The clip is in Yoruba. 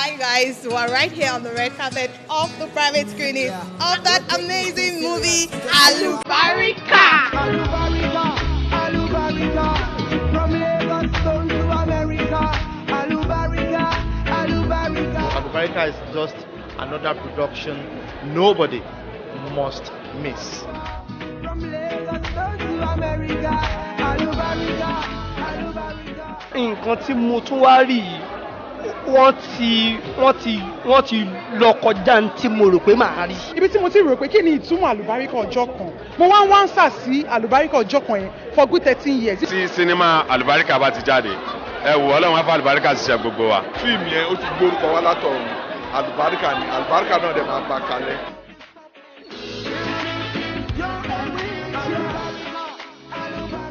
Hi guys, we're right here on the red carpet of the private screening of that amazing movie, Alubarika. Alubarika, Alubarika, from Lagos down to America. Alubarika, Alubarika. Alubarika is just another production nobody must miss. From Lagos down to America. Alubarika, Alubarika. Nǹkan tí mo tún wá rí yìí, wọ́n ti lọ kọjá ní tí mo rò pé màá rí. Ibi tí mo ti rò pé kí ni ìtumọ̀ àlùbáríkà ọjọ́ kan, mo wá ń wá ń sà sí àlùbáríkà ọjọ́ kan yẹn for good 13 years. Tí sinimá Àlùbáríkà bá ti jáde, ẹ wò, Ọlọ́run á fún àlùbáríkà ṣiṣẹ́ gbogbo wa. Fíìmù yẹn, ó ti gbórúkọ wá látọ̀run. Àlùbáríkà ni, àlùbáríkà náà dẹ̀ máa bá kalẹ̀.